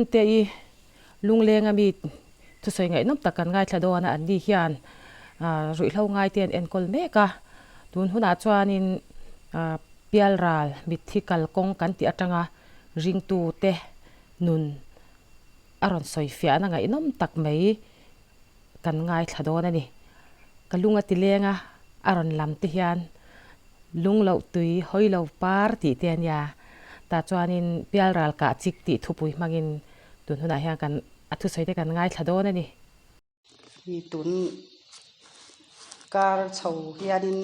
Thante-i lunglenga mi thusawi ngaihnawm tak kan ngaithla dawn a, anni hian ruihhlo ngaite an enkawl mek a, tun hunah chuanin pialral mitthi kalkawng kan tih atanga ringtute nun a rawn sawi fiahna ngaihnawm tak mai kan ngaithla dawn a ni. Ka lung a ti leng a, a rawn lam te hian lung loh tui hawi lo par tih te a nia. Tah chuanin pialral kah chik tih thupui hmangin tun hunah hian kan a thusawi te kan ngaithla dawn a ni. Hi tun kar chho hianin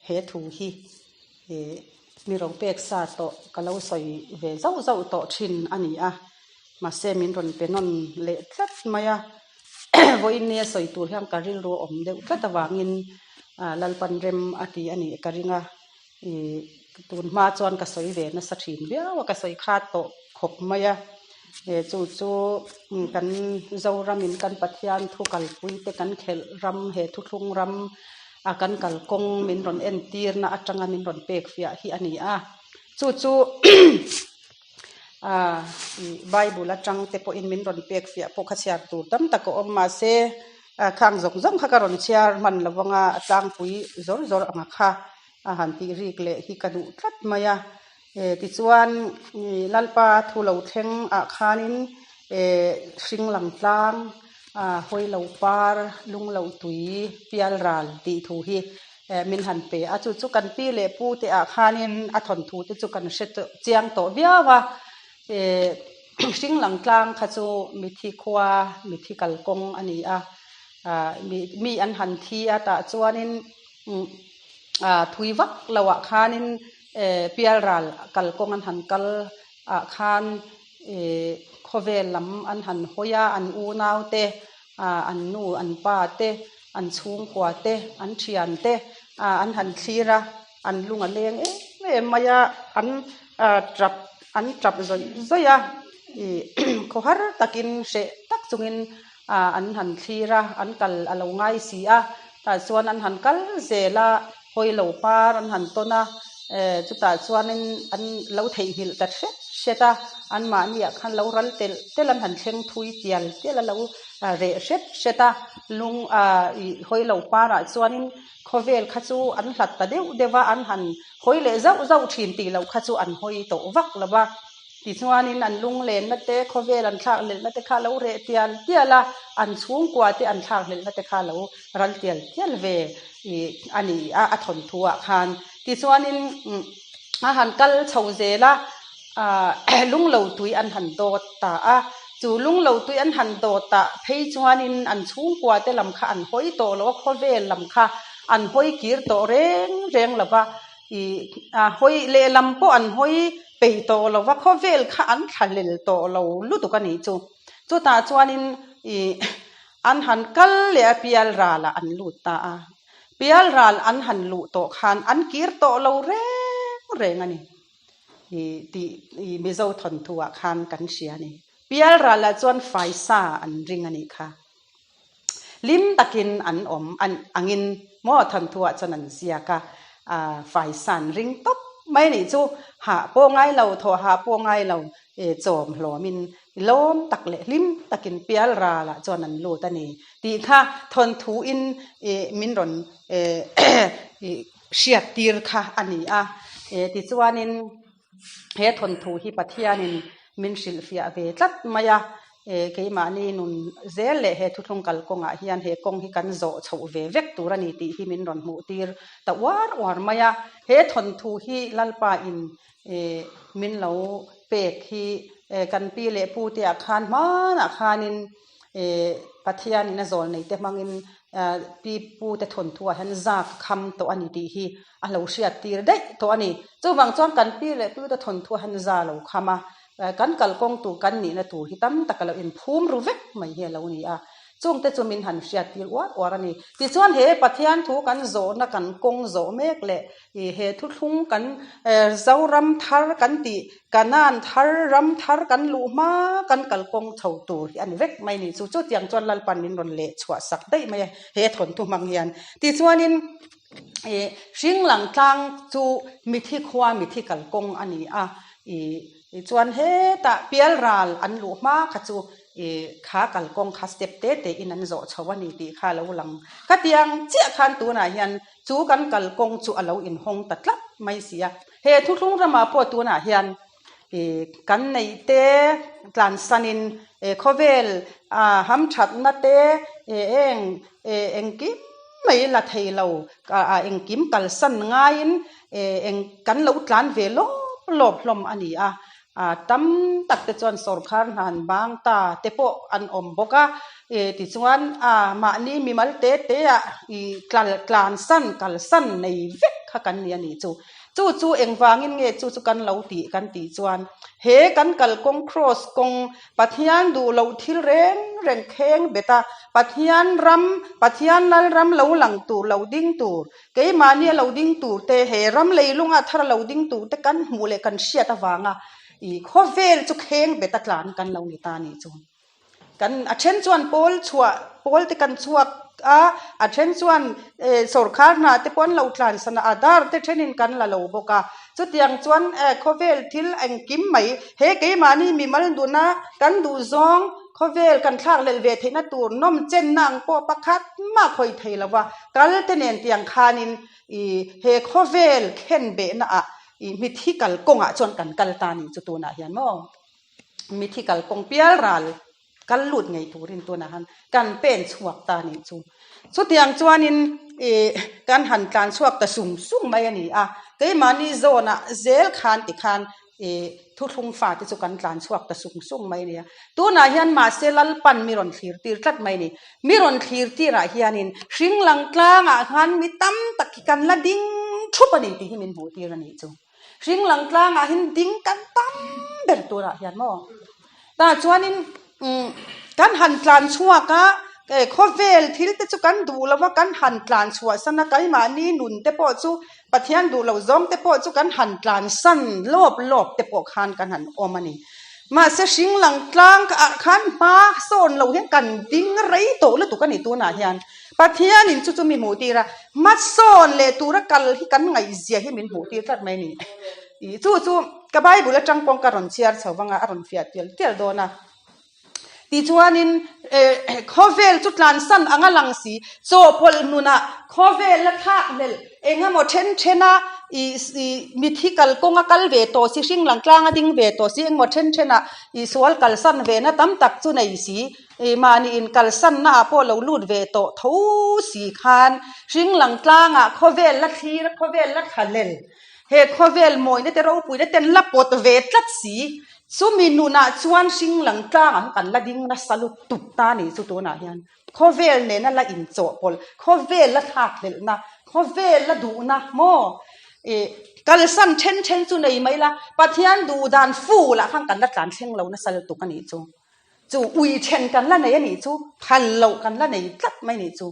he thu hi ih mi ro pek sa tawh ka lo sawi ve zauh zauh tawh thin a ni a. Mahse min rawn pe nawn leh tlat mai a, vawiin nia sawi tur hian ka rilru a awm deuh tlat avangin Lalpan rem a ti a nih ka ring a, ih tun hma chuan ka sawi ve nasa thin viau a, ka sawi khat tawh khawp mai a, chu chu kan Zoramin kan Pathian thu kalpui te kan khelh ram he thuthlung ram a kan kalkawng min rawn entirna atanga min rawn pek fiah hi a ni a, chu chu. Aaa ih bible atang te pawhin min rawn pek fiah pawh kha chhiar tur tam tak a awm mahse a khang zawng zawng kha ka rawn chhiar hman lo vang a a tlangpui zawr zawr ang kha a han tih rik leh hi ka duh tlat mai a eh tichuan ih lalpa thu lo thleng ah khanin eh hring lang tlang a hawi lo par lung lo tui pial ral tih thu hi Eh min han pe a, chu chu kan pi leh pu te ah khanin a thawnthu te chu kan hre tawh chiang tawh viau a, eh hring lang tlang kha chu mithi khua mithi kalkawng a ni a, ah mi mi an han thi a tah chuanin umm ah thui vak lo ah khanin eh pialral kalkawng an han kal ah khan eh khawvel lam an han hawi a an unau te ah an nu an pa te an chhungkua te an thian te ah an han thlir a an lung a leng em em mai a an ah tap an tap zawih zawih a ih khawhar takin hreh tak chungin ah an han thlir a an kal a lo ngai si a tah chuan an han kal zel a hawi lo par an han tawn a eh chutah chuanin an lo theihnghilh ta hret hret a anmahni ah khan lo ral telh telh an han thleng thui tial tial a lo reh hret hret a lung ah ih hawi lo parah chuanin khawvel kha chu an hlat ta deuh deuh a an han hawi leh zauh zauh thin tih loh kha chu an hawi tawh vak lo va tichuanin an lunglenna te khawvel an thlak hlelhna te kha a lo reh tial tial a an chhungkua te an thlak hlelhna te kha a lo ral tial tial ve ih a ni a a thawnthu ah khan tichuanin a han kal chho zel a ah lunglo tui an han dawt ta a chu lunglo tui an han dawt ah phei chuanin an chhungkua te lam kha an hawi tawh lo a khawvel lam kha an hawi kir tawh reng reng lo va ih a hawi lehlam pawh an hawi peih tawh lo va khawvel kha an thlahlel tawh lo lutuk a nih chu chutah chuanin ih An han kal leh a pialralah an lut ta a, pialral an han luh tawh khan an kir tawh lo reng reng a ni tih Mizo thawnthu-ah khan kan hria a ni. Pialralah chuan faisa an ring a nih kha. Hlim takin an awm angin maw thawnthu-ah chuan an ziak a, faisa an ring tawp mai a nih chu. Hah pawh ngai lo, thawh hah pawh ngai lo, chawm hlawmin Lawm tak leh hlim takin pial ralah chuan an lut a ni tih kha thawnthuin min rawn hriat tir kha a ni a. Tichuanin he thawnthu hi Pathianin min hrilhfiah ve tlat mai a, keimahni nun zel leh he thuthlung kalkawngah hian he kawng hi kan zawh chhoh ve vek tur a ni tih hi min rawn hmuh tir ta uar uar mai a. He thawnthu hi Lalpain min lo pek hi kan pi leh pu te ah khan hmanah khanin Pathianin a zawl nei te hmangin pi pu te thawnthu ah hian zak kham tawh a ni tih hi a lo hriat tir daih tawh a ni. Chuvang chuan kan pi leh pu te thawnthu ah hian za lo kham a, kan kalkawng tur kan nihna tur hi tam tak a lo inphum ru vek mai hi a lo ni a. Chungte chu min han hriat tir uar uar a ni. Tichuan he Pathian thu kan zawhna kan kawng zawh mek leh ih he thuthlung kan Zoram thar kan tih Kanan thar ram thar kan luh hma kan kalkawng chho tur hi a ni vek mai a ni. Chu chutiang chuan Lalpan min rawn leh chhuah sak daih mai a he thawnthu hmang hian. Tichuanin ih hring lang tlang chu mithi khua mithi kalkawng a ni a ih. Tichuan hetah pialral an luh hma kha chu ih kha kalkawng kha step te te in an zawh chho a ni tih kha a lo lang. Khatiang chiah khan tunah hian chu kan kalkawng chu a lo inhawng ta tlat mai si a. He thuthlung ramah pawh tunah hian ih kan neih te tlansanin ih khawvel ah hamthatna te ih eng ih engkim mai la thei lo ah engkim kalsan ngaiin ih eng kan lo tlan ve lawp lawp hlawm a ni a. Ah tam tak te chuan sawrkhar hna an bang ta te pawh an awm bawk a ih tichuan ah mahni mimal te te ah ih tlal tlansan kalsan nei vek kha kan ni a nih chu. Chu chu engvangin nge chu chu kan lo tih kan tih chuan he kan kalkawng cross kawng Pathian duh loh thil reng reng kheng bet a, Pathian ram, Pathian lal ram lo lang tur lo ding tur, keimahnia lo ding tur te, he ram leilunga thar lo ding tur te kan hmuh leh kan hriat avanga ih khawvel chu kheng bet a tlan kan lo ni ta nih chu. Kan a then chuan pawl chhuah pawl te kan chhuak a, a then chuan eh sawrkhar hna te pawh an lo tlan san a, Aadhaar te thenin kan la lo bawk a. Chutiang chuan eh khawvel thil engkim mai he keimahni mimal duna kan duh zawng khawvel kan thlak lel ve theihna tur nawm chenna ang pawh pakhat mah khawi thei lo va, kal te nen tiang khanin ih he khawvel khen behna ah ih mithi kalkawngah chuan kan kal ta a nih chu tunah hian maw. Mithi kalkawng pial ral kal lut ngei turin tunah han kan pen chhuak ta nih chu. Chutiang chuanin ih kan han tlan chhuak ta sung sung mai a ni a, keimahni zawnah zel khan tikhan ih thuthlung fate chu kan tlan chhuak ta sung sung mai a ni a. Tunah hian mahse Lalpan mi rawn thlir tir tlat mai a ni. Mi rawn thlir tirah hianin hring lang tlangah khan mi tam tak hi kan la ding thup a ni tih hi min hmuh tir a nih chu. Hring lang tlangah hian ding kan tam ber turah hian maw? Tah chuanin umm kan han tlan chhuak a, khawvel thil te chu kan duh lo va, kan han tlan chhuah san a, keimahni nun te pawh chu Pathian duh loh zawng te pawh chu kan han tlan san lawp lawp te pawh khan kan han awm a ni. Mahse hring lang tlang ah khan hma sawn lo hian kan ding rei tawh lutuk a ni tunah hian. Pathianin chu chu mi hmuh tir a, hmasawn leh tura kal hi kan ngaihzia hi min hmuh tir tlat mai a ni. Ih chu chu ka Bible atang pawh ka rawn chhiar chho vang a, a rawn fiah tial tial dawn a. Tichuanin eh khawvel chu tlansan anga lang si, chawhpawlh nunah khawvel la thlak hlelh eng emaw then then a ih ih mithi kalkawnga kal ve tawh si, hring lang tlanga ding ve tawh si, eng emaw then then ah ih sual kalsan ve na tam tak chu nei si. Ih mahni in kalsanna ah pawh lo lut ve tawh tho si khan hring lang tlangah khawvel la thlir a, khawvel la thlalel. He khawvel mawina te ropuina ten la pawt ve tlat si. Chumi nunah chuan hring lang tlangah kan la ding nasa lutuk ta nih chu tunah hian khawvel nena la inchawhpawlh, khawvel la thlakhlelhna, khawvel la duhna maw? Ih kalsan then then chu nei mai la, Pathian duh dan fulah khan kan la tlan thleng lo nasa lutuk a nih chu. Chu ui then kan la nei a nih chu, phal loh kan la nei tlat mai nih chu.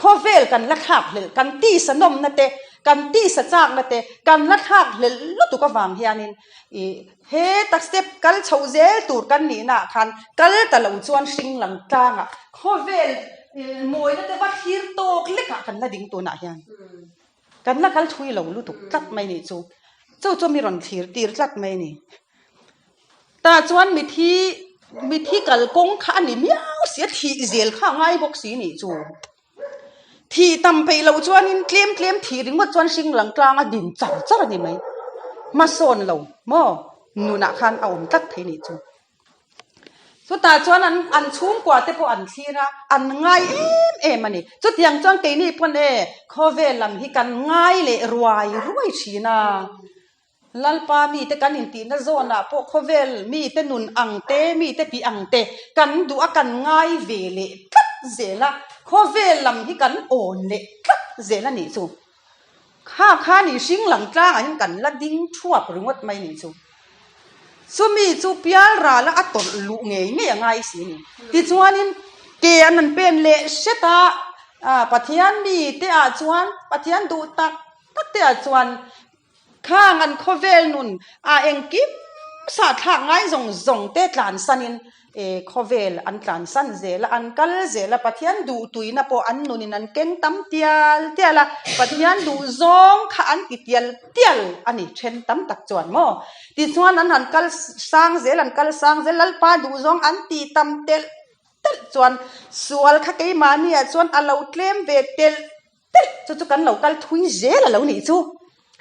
Khawvel kan la thlak hlelh, kan tisa nawmna te, kan tisa chakna te kan la thlak hlelh lutuk avang hianin ih heta step kal chho zel tur kan nihna ah khan kal ta lo chuan hring lang tlangah khawvel mawina te va thlir tawk lekah kan la ding tunah hian kan la kal thui lo lutuk tlat mai nih chu. Chu chu mi rawn thlir tir tlat mai a ni. Tah chuan mithi mithi kalkawng kha a ni miau si a, thih zel kha a ngai bawk si nih chu. Thih tam peih loh chuanin tlem tlem thih ringawt chuan hring lang tlang a din char char a ni mai. Hmasawn lo maw nunah khan a awm tlat thei nih chu. Chutah chuan an an chhungkua te pawh an thlir a, an ngai em em a ni. Chutiang chuan keini pawn e khawvel lam hi kan ngai leh ruai ruai thin a. Lalpa mite kan intihna zawnah pawh khawvel mite nun ang te, mite tih ang te kan duh a, kan ngai ve leh tlat zel a, khawvel lam hi kan awn leh tlat zel a nih chu. Kha kha nih hring lang tlangah hian kan la ding thuap ringawt mai nih chu. Chumi chu pial rala a tawlh luh ngei ngei a ngai si a ni. Tichuanin ke an han pen leh hret a, Pathian mite ah chuan Pathian duh tak tak te ah chuan Khang an khawvel nun ah engkim sahthlak ngai zawng zawng te tlansan in Khawvel an tlansan zel a, an kal zel a, Pathian duhtuina pawh an nunin an keng tam tial tial a, Pathian duh zawng kha an ti tial tial a ni then tam tak chuan maw? Tichuan an han kal sang zel, an kal sang zel, Lalpa duh zawng an ti tam telh telh chuan sual kha keimahniah chuan a lo tlem ve telh telh, chu chu kan lo kal thui zel a lo nih chu.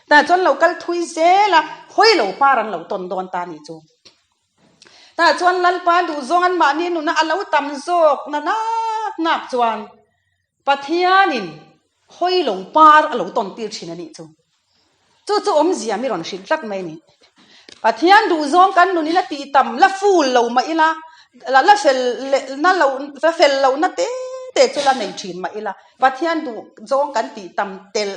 Tah chuan lo kal thui zel a, hawi lo par an lo tawn dawn ta a nih chu. Tah chuan Lalpa duhzawng anmahni nuna a lo tam zawk na nak nak chuan Pathianin hawi lo par a lo tawn tir thin a nih chu. Chu chu awmzia mi rawn hrilh tlat mai a ni. Pathian duhzawng kan nunin a tih tam la ful lo mah ila, la fel leh na lo la fel lohna te te chu la nei thin mah ila, Pathian duhzawng kan tih tam telh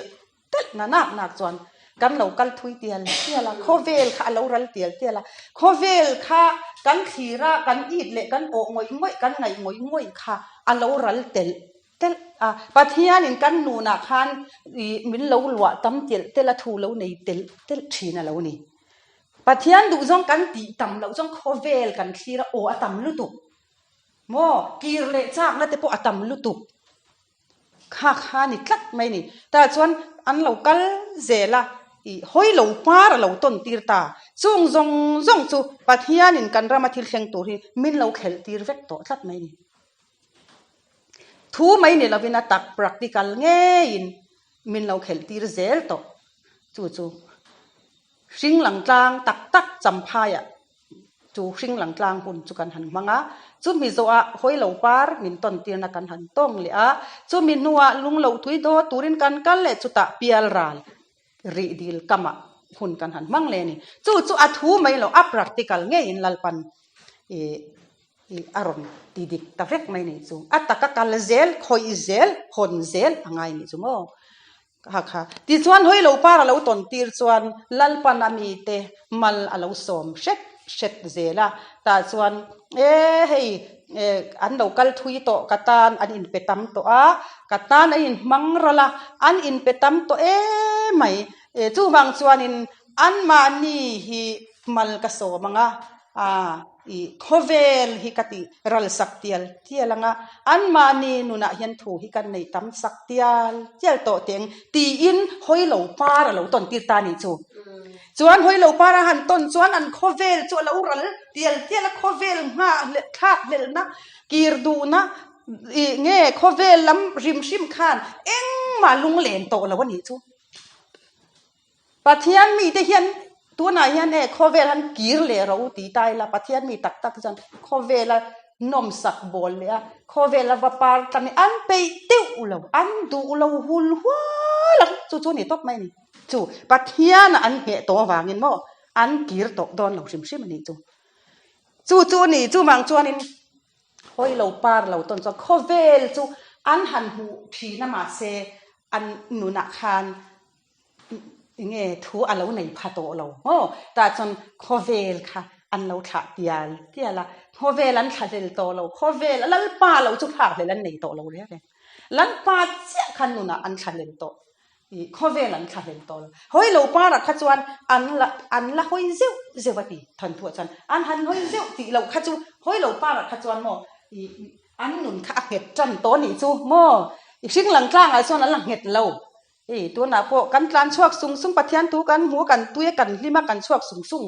Telh na nak nak chuan kan lo kal thui tial tial a, khawvel kha a lo ral tial tial a, khawvel kha kan thlir a, kan it leh kan awh ngawih ngawih, kan ngaih ngawih ngawih kha a lo ral telh telh a. Pathianin kan nunah khan ih min lo luah tam telh telh a, thu lo nei telh telh thin a lo ni. Pathian duhzawng kan tih tam loh chuan khawvel kan thlir a, aw a tam lutuk maw, kir leh chakna te pawh a tam lutuk. Kha kha ni tlat mai ni. Tah chuan an lo kal zel a, ih hawi lo par a lo tawn tir ta. Chung zawng zawng chu Pathianin kan rama thil thleng tur hi min lo khelh tir vek tawh tlat mai ni. Thu mai ni lovin a tak practical ngeiin min lo khelh tir zel tawh. Chu chu hring lang tlang tak tak champhaiah Chu hring lang tlang hun chu kan han hmang a, chumi zawhah hawilo par min tawn tirna kan han tawng leh a, chumi hnuah lungloh tui daw turin kan kal leh chutah pial ral rih dil kamah hun kan han hmang leh a ni. Chu chu a thu mai loh, a practical ngeiin Lalpan ih ih a rawn ti dik ta vek mai a nih chu. A taka kal zel, khawih zel, hawn zel a ngai a nih chu maw. Kha kha. Tichuan hawi lo par a lo tawn tir chuan Lalpan a mite mal a lo sawm hret hret zel a. Tah chuan e hei an lo kal thui tawh ka tan an inpe tam tawh a, ka tan an inhmang ral a, an inpe tam tawh emai. Chuvang chuanin anmahni hi mal ka sawm ang a, Aa, i khawvel hi ka ti ral sak tial tial ang a, anmahni nunah hian thu hi kan nei tam sak tial tial tawh teh ang tiin hawi lo par a lo tawn tir ta nih chu. Chuan hawi lo par a han tawn chuan an khawvel chu a lo ral tial tial a, khawvel nghah leh thlak hlelhna, kir duhna ih nge khawvel lam hrim hrim khan engmah lunglen tawh lo a nih chu. Pathian mite hian tunah hian e khawvel han kir leh rawh u tih ta ila Pathian mi tak tak chuan khawvela nawmsak bawl leh a khawvela va par tlang hi an peih deuh lo an duh lo hul hual ang chu chu a ni tawp mai a ni chu Pathiana an ngheh tawh avangin maw an kir tawh dawn lo hrim hrim a nih chu chu chu a ni chuvang chuanin hawi lo par lo tawn chuan khawvel chu an han hmuh thin a mahse an nunah khan Enge thu a lo nei pha tawh lo maw? Tah chuan khawvel kha an lo thlah tial tial a, khawvel an thla hlel tawh lo, khawvel Lalpa lo chu thlak hlel an nei tawh lo reng reng. Lalpa chiah kha nunah an thla hlel tawh, ih khawvel an thla hlel tawh lo. Hawi lo parah kha chuan an la an la hawi zeuh zeuh a ti thawnthuah chuan an han hawi zeuh tih loh kha chu hawi lo parah kha chuan maw ih an nun kha a nghet tan tawh a nih chu maw? I hring lang tlangah chuan an la nghet lo. Hei tunah pawh kan tlan chhuak sung sung Pathian thu kan hmu a kan tui a kan hlim a kan chhuak sung sung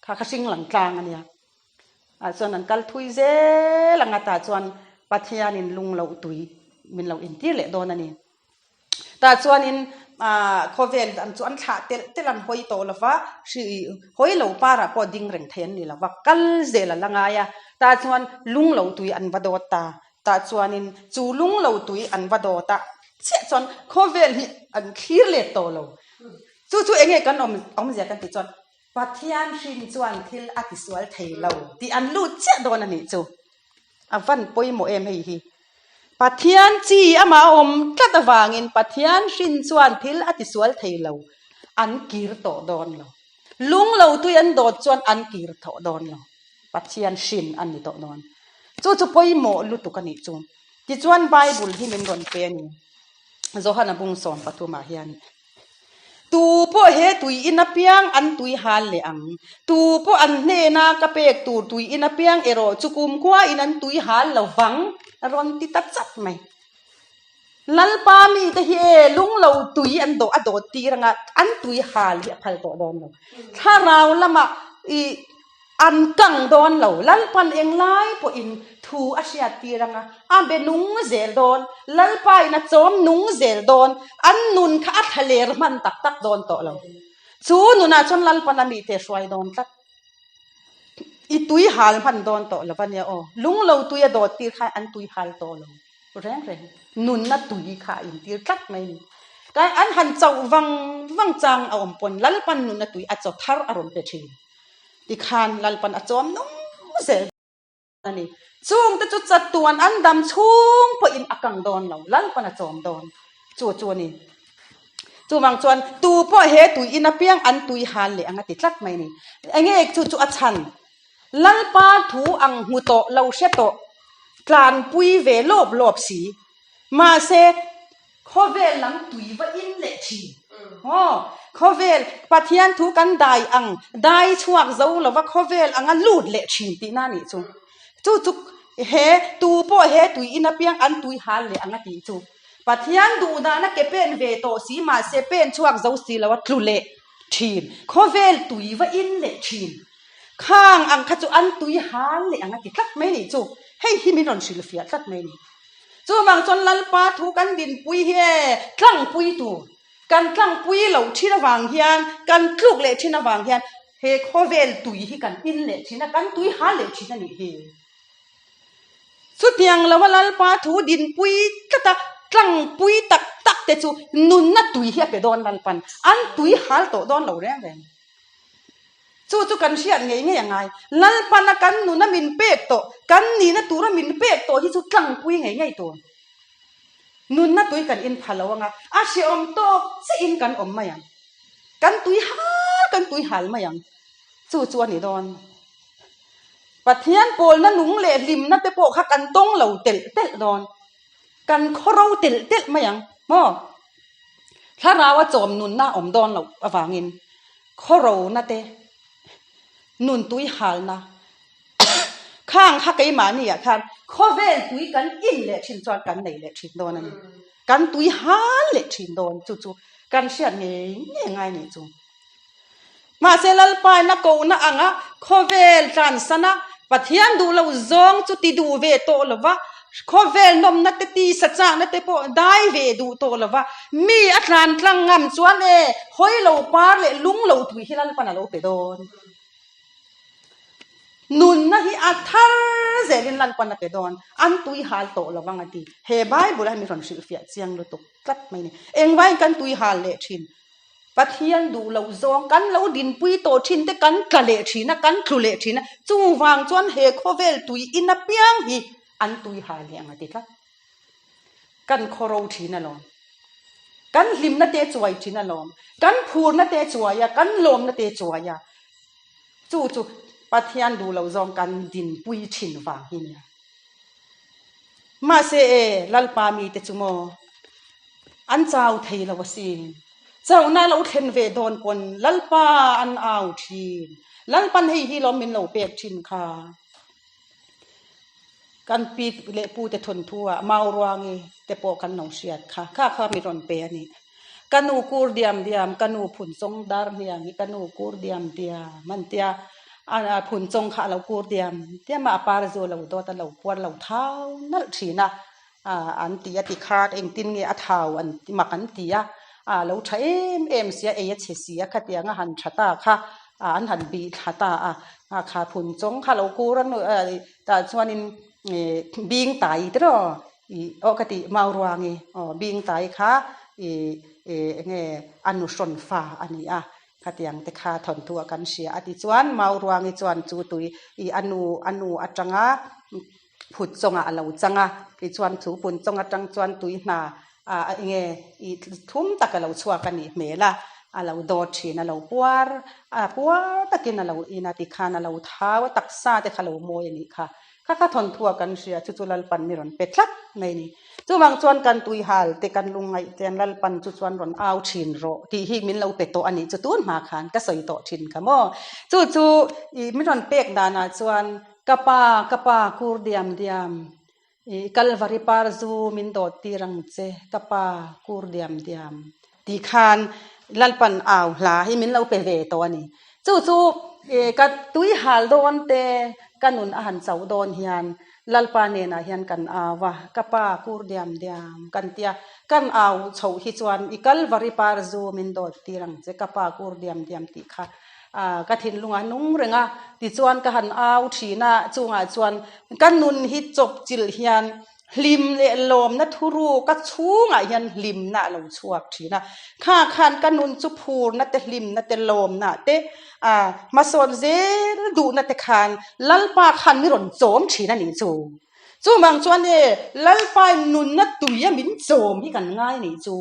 kha kha hring lang tlang a nia. Ah chuan an kal thui zel ang a tah chuan Pathianin lung loh tui min lo intir leh dawn a ni. Tah chuanin ah khawvel dan chu an thlah telh telh an hawi tawh lo va, hri hawi lo parah pawh ding reng thei an ni lo va, kal zel a la ngai a. Tah chuan lung loh tui an va dawt ta. Tah chuanin chu lung lo tui an va dawt a, chiah chuan khawvel hi an thlir let tawh lo. Chu chu enge kan awm awmzia kan tih chuan Pathian hrin chuan thil a tisual thei lo tih an lut chiah dawn a nih chu. A van pawimawh em hei hi. Pathian chi amah a awm tlat avangin Pathian hrin chuan thil a tisual thei lo, an kir tawh dawn lo. Lung lo tui an dawt chuan an kir tawh dawn lo. Pathian hrin a ni tawh dawn. Chu chu pawimawh lutuk a nih chu. Tichuan Bible hi min rawn pe a ni. Johana bung 13 ah hian. Tu pawh he tui in apiang an tui hal leh ang. Tu pawh an hnena ka pek tur tui in apiang erawh chu kumkhua in an tui hal lo vang, a rawn ti ta chat mai. Lalpa mite hi e lung lo tui an dawh a dawt tir anga an tui hal hi a phal tawh dawn lo. Thlarau lamah i an kang dawn lo. Lalpan englai pawhin thu a hriat tir anga a be nung zel dawn. Lalpa in a chawm nung zel dawn. An nun kha a thla ler hman tak tak dawn tawh lo. Chu nunah chuan Lalpan a mite hruai dawn tlat. I tui hal hman dawn tawh lo a nia aw. Lung lo tui a dawt tir khan an tui hal tawh lo. Reng reng nunna tui kha a intir tlat mai a ni. Kai an han chauh vang vang chang a awm pawn Lalpan nunna tui a chaw thar a rawn pe thin. Tikhan Lalpan a chawm nung zel a ni. Chungte chu chatuan an dam chhung pawhin a kang dawn lo, Lalpan a chawm dawn. Chu chu a ni. Chuvang chuan tu pawh he tui in apiang an tui hal leh ang a ti tlat mai a ni. Enge chu chu a chhan? Lalpa thu ang hmu tawh lo hre tawh, tlanpui ve lawp lawp si. Mahse, khawvel lam tui va in leh thin. Aw, khawvel Pathian thu kan dai ang, dai chhuak zo lova khawvel anga lut leh thin tihna a nih chu. Chu chu he tu pawh he tui in apiang an tui hal leh ang a tih chu. Pathian duhdahna ke pen ve tawh si mahse pen chhuak zo si lo a tlu leh thin. Khawvel tui va in leh thin. Khang ang kha chu an tui hal leh ang a ti tlat mai nih chu. Hei hi min rawn hrilhfiah tlat mai ni. Chuvang chuan Lalpa thu kan dinpui hi e, tlangpui tur. Kan tlangpui lo thin avang hian, kan tluk leh thin avang hian he khawvel tui hi kan in leh thin a, kan tui hal leh thin a nih hi. Chutiang lova Lalpa thu dinpui tlat a, tlangpui tak tak te chu nunna tui hi a pe dawn Lalpan. An tui hal tawh dawn lo reng reng. Chu chu kan hriat ngei ngei a ngai. Lalpana kan nuna min pek tawh, kan nihna tura min pek tawh hi chu tlangpui ngei ngei tur. Nunna tui kan inpha lo anga, a hrehawm tawk chiahin kan awm mai ang. Kan tui hal, kan tui hal mai ang. Chu chu a ni dawn. Pathian pawlna nung leh hlimna te pawh kha kan tawng lo telh telh dawn. Kan khawro telh telh mai ang maw? Thlarau a chawm nunna a awm dawn loh avangin khawrona te, nun tui halna khang kha keimahni ah khan khawvel tui kan in leh thin chuan kan nei leh thin dawn a ni. Kan tui hal leh thin dawn chu chu kan hriat ngei ngei ngai nih chu. Mahse Lalpain a kohna anga khawvel tlansana Pathian duh lo zawng chu ti duh ve tawh lo va, khawvel nawmna te tisa chakna te pawh dai ve duh tawh lo va, mi a tlan tlang ngam chuan e hawi lo par leh lung lo tui hi Lalpan a lo pe dawn. Nunna hi a thar zelin Lalpan a pe dawn, an tui hal tawh lo vang a ti. He Bible ah hian mi rawn hrilhfiah chiang lutuk tlat mai a ni. Engvangin kan tui hal leh thin? Pathian duh loh zawng kan lo dinpui tawh thin te kan tla leh thin a, kan tlu leh thin a, chuvang chuan he khawvel tui in apiang hi an tui hal leh ang a ti tlat. Kan khawro thin alawm. Kan hlimna te chuai thin alawm. Kan phurna te chuai a, kan lawmna te chuai a. Chu chu Pathian duh loh zawng kan dinpui thin vang hi nia. Mahse e, Lalpa mite chu maw? An chau thei lo asin. Chauhna lo thlen ve dawn pawn Lalpa an au thin. Lalpan hei hi lawm min lo pek thin kha. Kan pi leh pu te thawnthu ah Mauruangi te pawh kan lo hriat kha. Kha kha mi rawn pe a ni. Ka nu kur diam diam, ka nu phun chawng dar hniang hi ka nu kur diam diam an tia. A phun chawng kha a lo kur diam diam a, a par zu a lo dawt a, lo puar lo thau nalh thin a. An ti a ti kha engtin nge a thau an mak an ti a, a lo tha em em sia ei a chhe si a khatiang a han tha ta kha an han bih thla ta a, a kha phun chawng kha lo kur a tah chuanin ih bing tai te rawh ih aw ka tih mau ruangi aw bing tai kha ih ih enge a nu hrawn fa a ni a khatiang te kha thawnthu ah kan hria a ti chuan mau ruangi chuan chu tui ih a nu a nu atanga. Phut chawngah a lo chang a, tichuan chu pun chawng atang chuan tui hna ah eng nge ih thum tak a lo chhuak a nih hmel a, a lo dawt thin a lo puar a puar takin a lo in a tikhan a lo thau a taksa te kha lo mawi a nih kha, kha kha thawnthu ah kan hria chu chu Lalpan mi rawn pe tlat mai a ni. Chuvang chuan kan tuihal te kan lungngaih te an Lalpan chu chuan rawn au thin rawh tih hi min lo pe tawh a nih chu tun hma khan ka sawi tawh thin kha maw. Chu chu ih min rawn pek danah chuan ka pa ka pa kur diam diam ih Kalvari par zu min dawt tir ang che ka pa kur diam diam tih khan Lalpan au hla hi min lo pe ve tawh a ni. Chu chu ih ka tuihal dawn te ka nun a han chauh dawn hian Lalpa nenah hian kan au a, ka pa kur diam diam kan tia, kan au chhoh hi chuan i Kalvari par zu min dawt tir ang che, ka pa kur diam diam tih kha ka thinlungah nung reng a, tichuan ka han au thin a, chungah chuan ka nun hi chawp chilh hian hlim leh lawmna thuru ka chhungah hian hlimna a lo chhuak thin a, kha khan ka nun chu phurna te hlimna te lawmna te A hmasawn zel duhna te khan Lalpa khan mi rawn chawm thin a nih chu. Chuvang chuan e, Lalpain nunna tui a min chawm hi kan ngai a nih chu.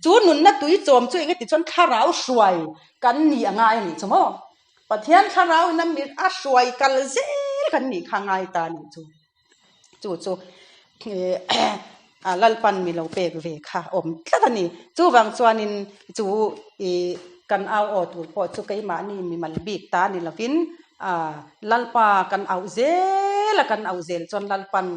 Chu nunna tui chawm chu engati chuan thlarau hruai kan ni a ngai a nih chu maw? Pathian thlarau in a mi a hruai kal zel kan nih kha a ngai ta a nih chu. Chu chu Lalpan mi lo pek ve kha awm tlat a ni. Chuvang chuanin chu ih kan au aw tur pawh chu keimahni mimal bik ta ni lovin Lalpa kan auh zel a, kan auh zel chuan Lalpan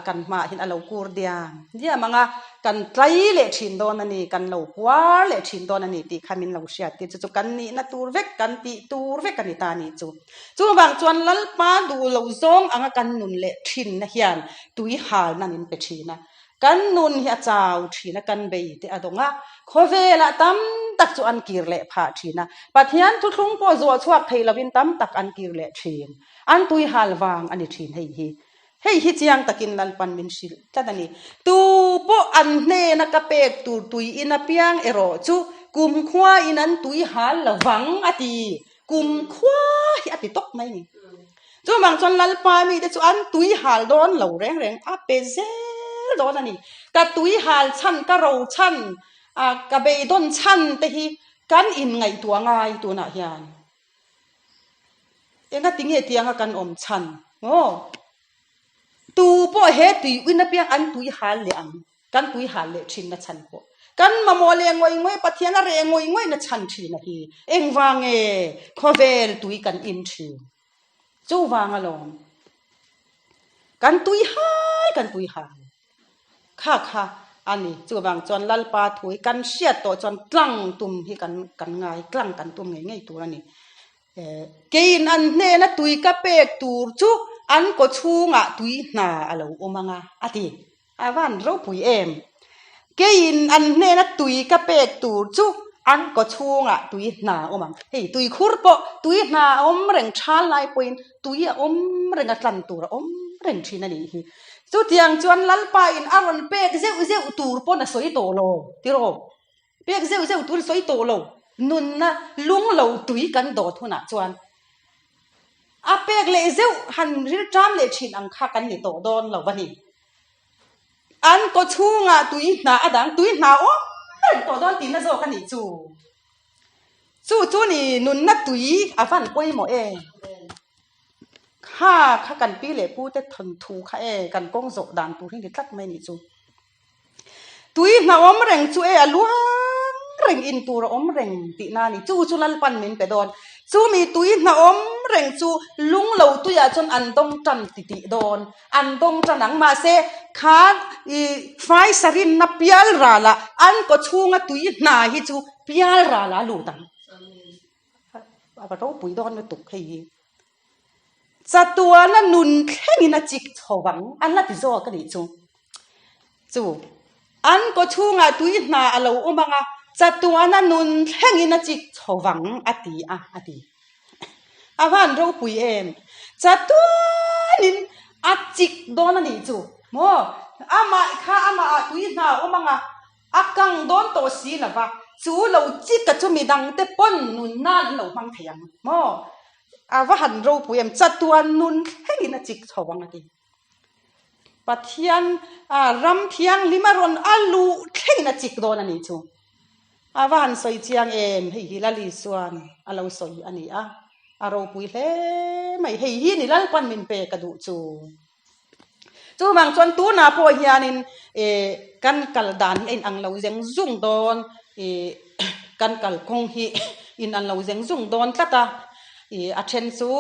kan hmaah hian a lo kur diam diam ang a, kan tlai leh thin dawn a ni, kan lo puar leh thin dawn a ni tih kha min lo hriat tir. Chu chu kan nihna tur vek, kan tih tur vek a ni ta a nih chu. Chuvang chuan Lalpa duh lo zawng anga kan nun leh thinna hian tui halna min pe thin a. Kan nun hi a chau thin a, kan bei te a dawng a, khawvelah tam tak chu an kir leh phah thin a. Pathian thuthlung pawh zuah chhuak thei lovin tam tak an kir leh thin. An tui hal vang a ni thin hei hi. Hei hi chiang takin Lalpan min hrilh tlat a ni. Tu pawh an hnena ka pek tur tui in apiang erawh chu kumkhua in an tui hal lo vang a ti. Kum khua hi a ti tawp mai ni. Chuvang chuan Lalpa mite chu an tui hal dawn lo reng reng a pe zel dawn a ni. Ka tui hal chhan, ka ro chhan, ka beidawn chhan te hi kan inngaihtuah ngai tunah hian. Enga tinge tianga kan awm chhan maw? Tu pawh he tui uina piang an tui hal leh ang. Kan tui hal leh thin na chhan pawh kan mamawh leh ngawih ngawih Pathian a reh ngawih ngawih na chhan thin a hi. Engvang nge khawvel tui kan in thin? Chuvang alawm kan tui hal kan tui hal kha kha a ni. Chuvang chuan Lalpa thu hi kan hriat tawh chuan tlang tum hi kan kan ngai tlang kan tum ngei ngei tur a ni. Keiin an hnena tui ka pek tur chu an kaw chhungah tui hna a lo awm ang a, a ti. A van ropui em? Keiin an hnena tui ka pek tur chu an kaw chhungah tui hna a awm ang. Hei tui khur pawh tui hna a awm reng thal lai pawhin tui a awm reng a tlan tur a awm reng thin a nih hi. Chutiang chuan Lalpa in a rawn pek zeuh zeuh tur pawn a sawi tawh lo tiraw? Pek zeuh zeuh tur sawi tawh lo. Nunna lung lo tui kan dawt hunah chuan a pek leh zeuh han rilṭam leh ṭhin ang kha kan ni tawh dawn lo a ni. An kaw chhungah tui hna a dang tui hna awm reng tawh dawn tihna zawk a nih chu. Chu chu ni nunna tui a van pawimawh e. Kha kha kan pi leh pu te thawnthu kha e kan kawng zawh dan tur hi ni tlat mai nih chu. Tui hna awm reng chu e a luang reng in tur a awm reng tih na a ni. Chu chu Lalpan min pe dawn. Chumi tui hna awm reng chu lung lo tuiah chuan an dawng tan ti tih dawn. An dawng tan ang. Mahse kha i faisa rinna pial ralah an kaw chhunga tui hna hi chu pial ralah a lut ang. A va ropui dawn lutuk hei hi. Chatuana nun thlengin a chik chho ang an la ti zawk a nih chu. Chu an kaw chhungah tui hna a lo awm ang a, chatuana nun thlengin a chik chho vang a ti a, a ti. A van ropui em? Chatuanin a chik dawn a nih chu maw? Amah kha amahah tui hna a awm ang a, A kang dawn tawh si lo va, chu lo chika chu midangte pawn nun nan an lo hmang thei ang maw? A va han ropui em, chatuan nun thlengin a chik chho ang a ti. Pathian ram thianghlim a rawn a luh thlengin a chik dawn a nih chu. A va han sawi chiang em, hei hi Lal Isuan a lo sawi a ni a, a ropui hle mai, hei hi ni Lalpan min pe ka duh chu. Chuvang chuan tunah pawh hianin ih kan kal dan hi a inang lo zeng zung dawn ih kan kalkawng hi inang lo zeng zung dawn tlat a ih a then chu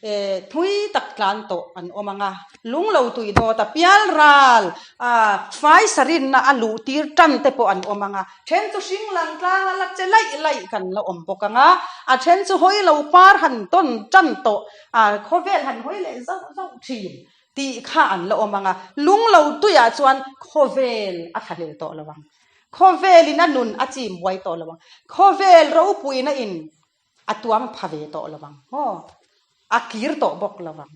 eh thui tak tlan tawh an awm ang a lung lo tui dawt a pial ral ah fai sarinna a luh tir tan te pawh an awm ang a then chu hring lang tlang a la che laih laih kan la awm bawk ang a a then chu hawi lo par han tawn tan tawh ah khawvel han hawi leh zauh zauh thin tih kha an la awm ang a lung lo tuiah chuan khawvel a thla hlel tawh lo ang khawvelin a nun a chim buai tawh lo ang khawvel ropuina in A tuang pha ve tawh lo ang maw? A kir tawh bawk lo ang.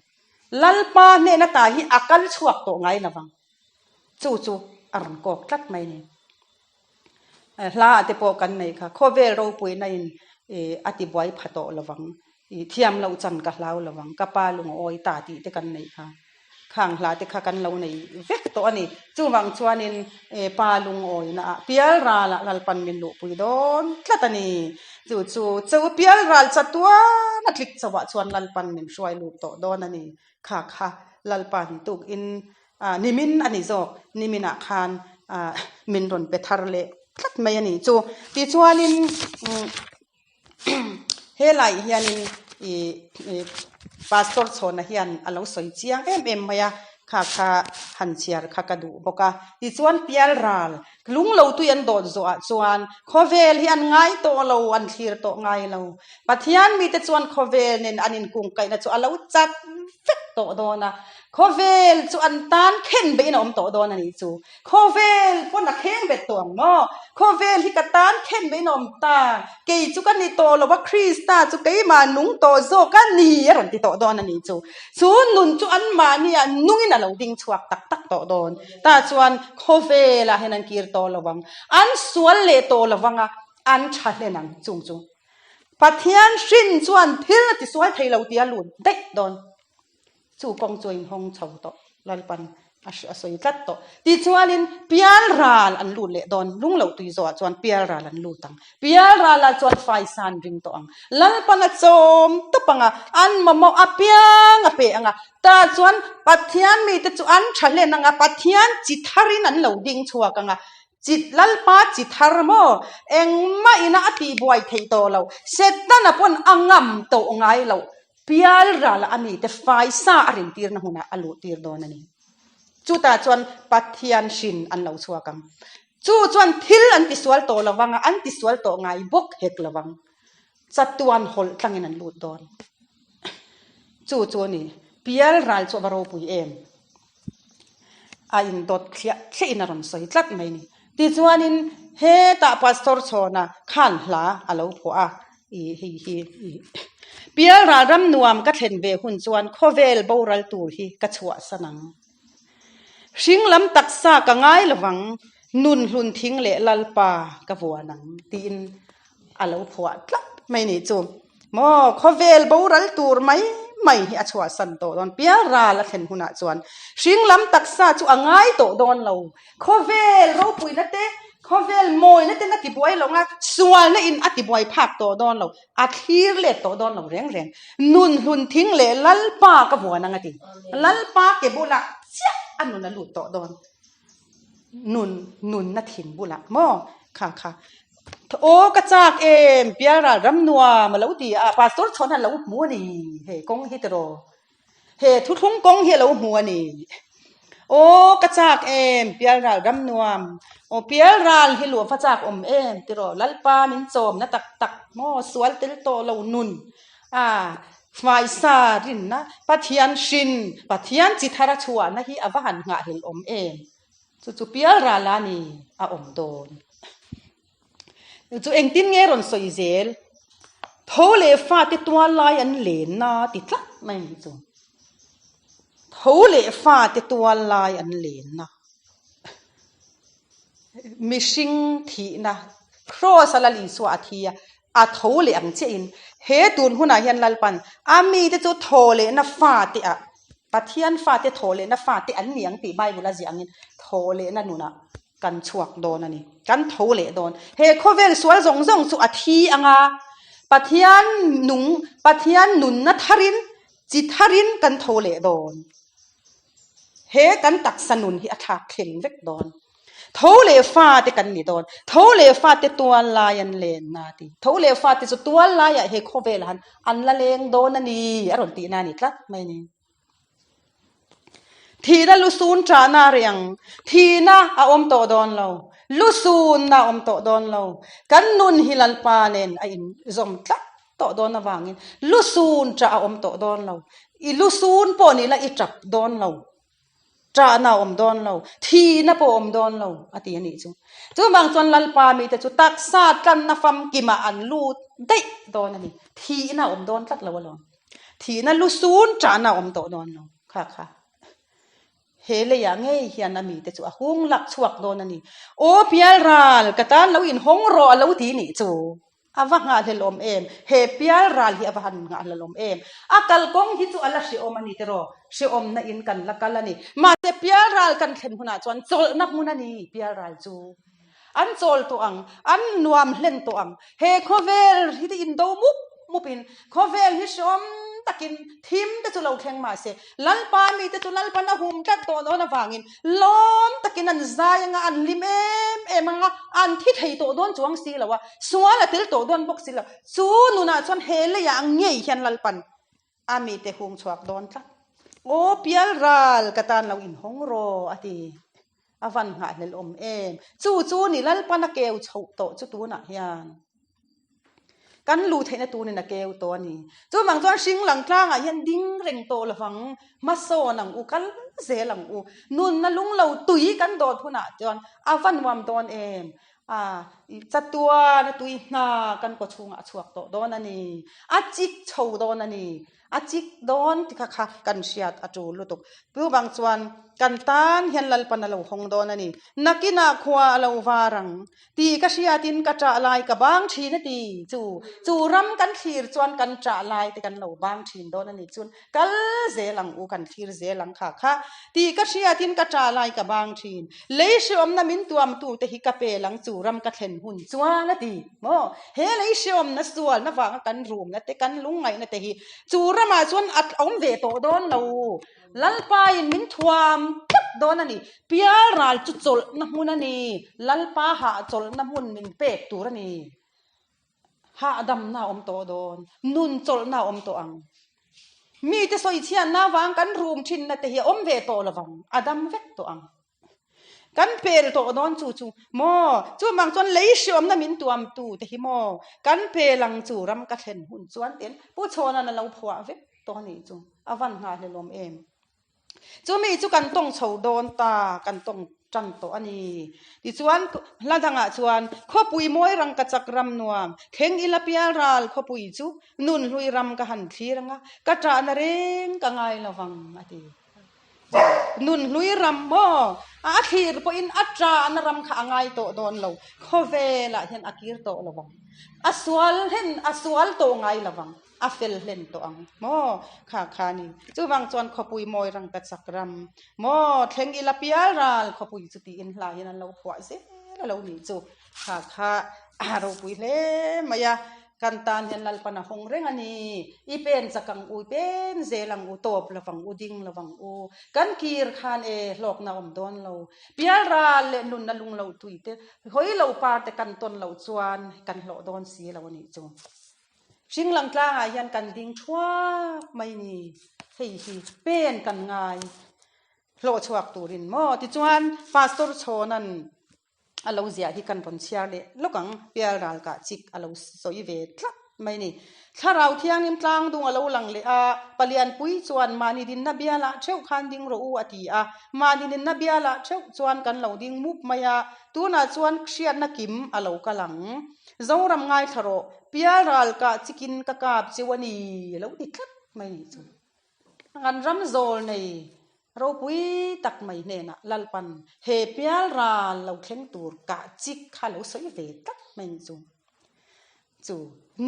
Lalpa hnehna ta hi a kal chhuak tawh ngai lo ang. Chu chu a rawn kawk tlat mai ni. Hla ah te pawh kan nei kha, khawvel ropuina in a ti buai pha tawh lo ang, thiam loh chan ka hlau lo ang, ka pa lung a awi ta tih te kan neih kha. Khang hla te kha kan lo nei vek tawh a ni. Chuvang chuanin pa lungawina ah pialral ah Lalpan min luhpui dawn tlat a ni. Chu chu chu pialral chatuan a tlik chauh ah chuan Lalpan min hruai lut tawh dawn a ni. Kha kha Lalpan tukin nimin a ni zawk, nimin ah khan min rawn pe thar leh tlat mai a ni. Chu tichuanin Helai hianin ih ih pastor chhawna hian a lo sawi chiang em em mai a kha kha han chhiar kha ka duh bawk a tichuan pial ral lung lo tui an dawt zawh ah chuan khawvel hi an ngai tawh lo an thlir tawh ngai lo Pathian mite chuan khawvel nen an inkungkaihna chu a lo chat vek tawh dawn a khawvel chu an tan khen beihin a awm tawh dawn a nih chu. Khawvel pawn a kheng bet tawh ang maw? Khawvel hi ka tan khen mai in a awm ta. Kei chu ka ni tawh lo a, Krista chu keimah nung tawh zawk a ni a rawn ti tawh dawn a ni chu. Chu nun chu anmahniah nungin a lo ding chhuak tak tak tawh dawn. Tah chuan khawvelah hian an kir tawh lo ang. An sual leh tawh lo vang a, an tha hlen ang chung chu. Pathian hrin chuan thil a tisual thei lo tih a lut daih dawn. Chu kawng chu a inhawng chho tawh, Lalpan a sawi tlat tawh. Tichuanin pialral an lut leh dawn, lung loh tui zawhah chuan pialral an lut ang. Pialralah chuan faisa an ring tawh ang. Lalpan a chawm tawp ang a, an mamawh apiang a pe ang a. Tah chuan Pathian mite chu an tha hlen ang a, Pathian chi tharin an lo ding chhuak ang a. Chi Lalpa chi thar maw? Engmah ina a tihbuai theih tawh lo. Setana pawn a ngam tawh ngai loh. Pialral a mite faisa a rintirna hmunah a luhtir dawn a ni. Chutah chuan Pathian hrin an lo chhuak ang. Chu chuan thil an tisual tawh lo vang a, an tisual tawh ngai bawk hek lo vang. Chatuan hawlh tlangin an lut dawn. Chu chu a ni. Pialral chu a va ropui em? A indawt thliah thliahin a rawn sawi tlat mai a ni. Tichuanin hetah Pastor Chhawna khan hla a lo phuah a, ih hei hi ih Pialral ram nuam ka thlen ve hun chuan khawvel boral tur hi ka chhuahsan ang. Hring lam taksa ka ngai lovang, nun hlun thing leh Lalpa ka vuan ang tiin a lo phuah tlat mai nih chu. Maw khawvel boral tur mai mai hi a chhuahsan tawh dawn pialral a thlen hunah chuan hring lam taksa chu a ngai tawh dawn lo. Khawvel ropuina te, khawvel mawina ten a tibuai lo nga, sualna in a tibuai phak tawh dawn lo, a thlir let tawh dawn lo reng reng. Nun hlun thing leh Lalpa ka vuan ang a ti. Lalpa ke bulah chiah a nun a lut tawh dawn. Nun, nunna thin bulah maw? Kha kha. Aw ka chak em, Pialral ram nuam a lo ti a, Pastor chhawn a lo hmu a ni, he kawng hi tiraw. He thuthlung kawng hi a lo hmu a ni. Aw ka chak em, Pialral ram nuam. Aw Pialral hi luah va chak awm em tiraw, Lalpa min chawmna tak tak maw, sual tel tawh lo nun. A hmaisa rinna Pathian hrin, Pathian chi thar a chhuahna hi a va han nghahhlelh awm em? Chu chu pialral a ni a awm dawn. Chu engtin nge rawn sawi zel? Tho leh fate tual lai an lenna ti tlat mai a nih chu. Tho leh fate tual lai an lenna. Mihring thihna Kraws a Lal Isua a thi a, a tho leh ang chiahin he tun hunah hian Lalpan a mite chu thaw lehna fate ah Pathian fate thaw lehna fate an ni ang tih Bible a ziah angin thaw lehna nunah kan chhuak dawn a ni. Kan tho leh dawn. He khawvel sual zawng zawng chu a thi ang a, Pathian nung Pathian nunna tharin chi tharin kan tho leh dawn. He kan taksa nun hi a thlak thleng vek dawn. Tho leh fate kan ni dawn. Tho leh fate tual lai an len na ti. Tho leh fate chu tual laiah he khawvelah han an la leng dawn a ni a rawn tihna a ni tlat mai a ni. Thihna lusun ṭahna a reh ang. Thihna a awm tawh dawn lo. Lusunna a awm tawh dawn lo. Kan nun hi Lalpa nen a inzawm tlat tawh dawn avangin lusun ṭah a awm tawh dawn lo. I lusun pawh ni la i ṭap dawn lo. Ṭahna a awm dawn lo. Thihna pawh a awm dawn lo a ti a nih chu. Chuvang chuan Lalpa mite chu taksa tlanna famkimah an lut daih dawn a ni. Thihna a awm dawn tlat lo alawm. Thihna lusun ṭahna a awm tawh dawn lo. Kha kha. He leiah ngei hian a mite chu a hung lak chhuak dawn a ni. Aw Pialral, ka tan lo inhawng rawh a lo ti nih chu. A va nghahhlelawm em? He Pialral hi a va han nghahhlelawm em? A kalkawng hi chu a la hrehawm a ni tiraw? Hrehawmna in kan la kal a ni. Mahse Pialral kan thlen hunah chuan chawlhna hmun a ni Pialral chu. An chawl tawh ang, an nuam hlen tawh ang. He khawvel hi te indo mup mup in, khawvel hi hreawm takin thim te chu lo thleng mah se, Lalpa mite chu Lalpan a hum tlat tawh dawn avangin lawm takin an zai anga, an hlim em em anga, an thi thei tawh dawn chuang si lo a, sual a tel tawh dawn bawk si lo. Chu nunah chuan he leiah ngei hian Lalpan a mite hung chhuak dawn tlat. Aw Pialral, ka tan lo inhawng rawh, a ti. A van nghahhlelh awm em? Chu chu ni Lalpan a keu chhoh tawh chu tunah hian kan luh theihna tunin a keu tawh a ni. Chuvang chuan hring lang tlangah hian ding reng tawh lovang, hmasawn ang u, kal zel ang u. Nunna lung lo tui kan dawt hunah chuan a va nuam dawn em? A chatuan a tui hna kan kaw chhungah a chhuak tawh dawn a ni. A chik chho dawn a ni. A chik dawn ti kha kha kan hriat a tul lutuk. Chuvang chuan kan tan hian Lalpan a lo hawng dawn a ni. Nakinah khua a lo var ang tih ka hriatin ka ṭah lai ka bang ṭhin a ti. Chu chu ram kan thlir chuan kan ṭah lai te kan lo bang ṭhin dawn a ni. Chun kal zel ang u, kan thlir zel ang kha kha tih ka hriatin ka ṭah lai ka bang ṭhin. Lei hreawmna min tuamtute hi ka pel ang chu ram ka thlen hun chuan a ti. Maw? He lei hreawmna sualna vanga kan rumna te, kan lungngaihna te hi chu ramah chuan a awm ve tawh dawn lo. Lalpain min thuam tlat dawn a ni. Pialral chu chawlhna hmun a ni. Lalpa hahchawlhna hmun min pek tur a ni. Hahdamna a awm tawh dawn. Nun chawlhna a awm tawh ang. Mite sawichhiatna avang kan rum thinna te hi a awm ve tawh lovang. A dam vek tawh ang. Kan pel tawh dawn chu chu maw? Chuvang chuan lei hriawmna min tuamtu te hi maw? Kan pel ang chu ram ka thlen hun chuan tiin Pu Chhawna'n a lo phuah vek tawh a nih chu. A van nghahhlelawm em? Chumi chu kan tawng chho dawn ta, kan tawng tan tawh a ni. Tichuan hla dangah chuan khawpui mawi rang ka chak ram nuam, thleng ila pial ral khawpui chu nunhlui ram ka han thlir anga, ka ṭahna reng ka ngai lovang a ti. Nunhlui ram maw? A thlir pawhin a ṭahna ram kha a ngai tawh dawn lo. Khawvelah hian a kir tawh lo vang. A sual hlen, a sual tawh ngai lo vang. A fel hlen tawh ang maw? Kha kha ni. Chuvang chuan khawpui mawi rang ta chak ram maw? Thleng ila pial ral khawpui chu tiin hla hian an lo phuah zel a lo nih chu. Kha kha a ropui hle mai a. Kan tan hian Lalpan a hawng reng a ni. I pen chak ang u, i pen zel ang u, tawp lo vang u, ding lo vang u. Kan kir khan e, hlawkna awm dawn lo. Pial ral leh nunna lung lo tui te, hawi lo par te kan tawn loh chuan kan hlawh dawn si lo a nih chu. Hringlang tlangah hian kan ding thuak mai ni. Hei hi pen kan ngai hlawh chhuak turin maw? Tichuan Pastor Chhawna'n A lo ziah hi kan rawn chhiar leh lawk ang, Pial ral kah chik a lo sawi ve tlat mai ni. Thlarau Thianghlim tlang dung a lo lang leh a, Palianpui chuan mahni dinna bialah theuh khan ding rawh u a ti a, mahni dinna bialah theuh chuan kan lo ding mup mai a, tunah chuan hriatna kim a lo kal ang. Zoram ngaithla rawh, Pial ral kah chikin ka kap cheu a ni a lo ti tlat mai ni chu. Kan ram zawl nei ropui tak mai hnenah Lalpan he pial ral lo thleng tur kah chik kha lo sawi ve tlat mai ni chu. Chu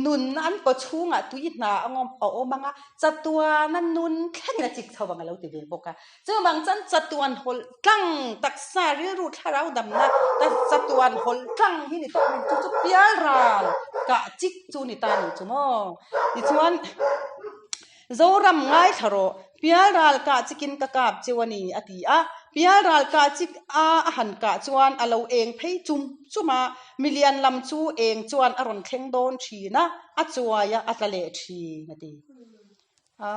nun an kaw chhungah tui hna a awm ang a, chatuana nun thlengin a chik chho ang a lo ti ve bawk a. Chuvang chuan chatuan hawlh tlang taksa rilru thlarau damna chatuan hawlh tlang hi ni tawp mai chu chu pial ral kah chik chu ni ta ni chu maw. Tichuan. Zoram ngaithla rawh. Pialral kah chikin ka kap cheu a ni, a ti a. Pialral kah chik a a han kah chuan a lo eng phei chum chum a, milian lam chu eng chuan a rawn thleng dawn thin a, a chuai a, a tla leh thin, a ti. A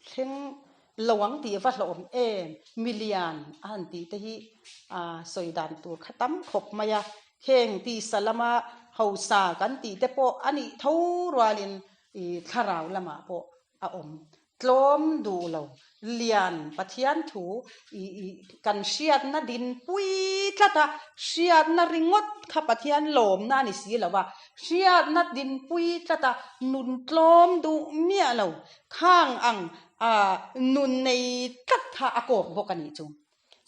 thleng lo ang tih va hlawhawm em? Milian a han tih te hi a sawi dan tur kha tam khawp mai a, heng tisa lama hausa kan tih te pawh a nih tho rualin i thlarau lamah pawh a awm. Tlawm duh lo, lian Pathian thu i i kan hriatna dinpui tlat a, hriatna ringawt kha Pathian lawmna a ni si lo a, hriatna dinpui tlat a, nun tlawm duh miah lo, khang ang a nun nei tlat kha a kawk bawk a nih chu.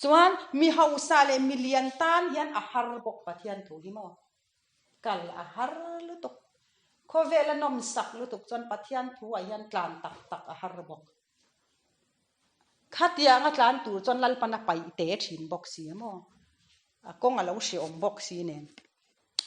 Chuan mi hausa leh mi lian tan hian a har bawk Pathian thu hi maw? Kal a har lutuk. Khawvel a nawmsak lutuk chuan Pathian thu ah hian tlan tak tak a har bawk. Khatiang a tlan tur chuan Lalpan a paih te thin bawk si a maw? A kawng a lo hreawm bawk si nen.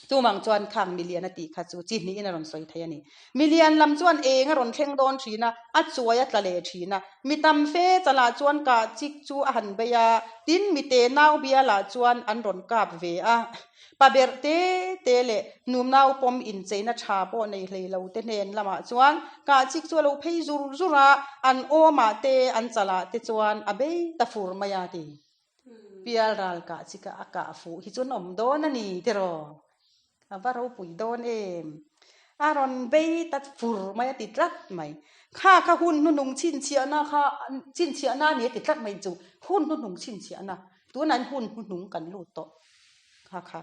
Chuvang chuan khang milian a tih kha chu chi hnihin a rawn sawi thei a ni. Milian lam chuan eng a rawn thleng dawn thin a, a chuai a tla leh thin a. Mi tam fe chalah chuan kah chik chu a han bei a, tin mite nau bialah chuan an rawn kap ve a. Pa berh te te leh num nau pawm incheina tha pawh nei hlei lo te hnen lamah chuan kah chik chu a lo phei zur zur a, an awmah te an chalah te chuan a bei ta fur mai a ti. Pial ral kah chik a a kah fuh hi chu an awm dawn a ni tiraw? A va ropui dawn em? A rawn bei ta fur mai a ti tlat mai. Kha kha hun hnuhnung chhinchhiahna kha chhinchhiahna a ni a ti tlat mai chu hun hnuhnung chhinchhiahna tunah hian hun hnuhnung kan lut tawh. Kha kha.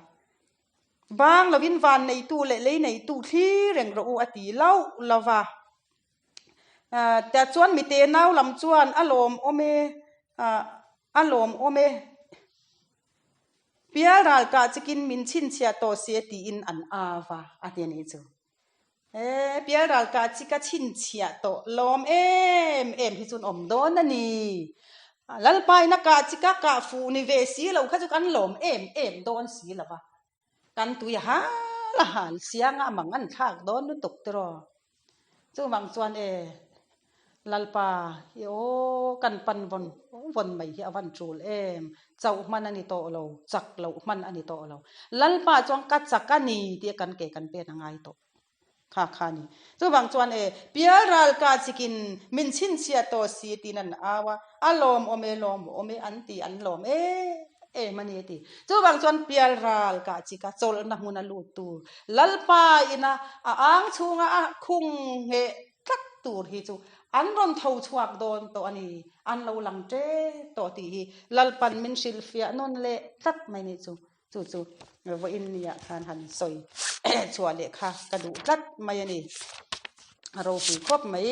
Bang lovin van neitu leh lei neitu thlir reng rawh u a ti lauh lo va. Tichuan mite nau lam chuan a lawm awm e, a lawm awm e. Pial ral kah chikin min chhinchhiah tawh si e tiin an au va a ti a nih chu. E, pial ral kah chi ka chhinchhiah tawh lawm em em hi chuan awm dawn a ni. Lalpa ina kah chi ka kah fuh ni ve si lo kha chu kan lawm em em dawn si lo va. Kan tui a hal a hal siang a a mang an thlak dawn lutuk tiraw. Chuvang chuan e, Lalpa i aw kan pan vawn vawn mai hi a van tul em, chauh hman a ni tawh lo, chak loh hman a ni tawh lo. Lalpa chuan ka chak a ni tih kan ke kan pen a ngai tawh kha kha a ni. Chuvang chuan e, pial ral ka chikin min chhinchhiah tawh si tiin an au a, a lawm awm e, lawm awm e an ti an lawm em em a ni a ti. Chuvang chuan pial ral ka chika chawlhna hmun a lut tur Lalpa ina a ang chhunga a khung ngheh tlat tur hi chu an rawn tho chhuak dawn tawh a ni, an lo lang ṭep tawh tih hi Lalpan min hrilhfiah nawn leh tlat mai nih chu. Chu chu vawiin nia khan han sawi chhuah leh kha ka duh tlat mai a ni. A ropui khawp mai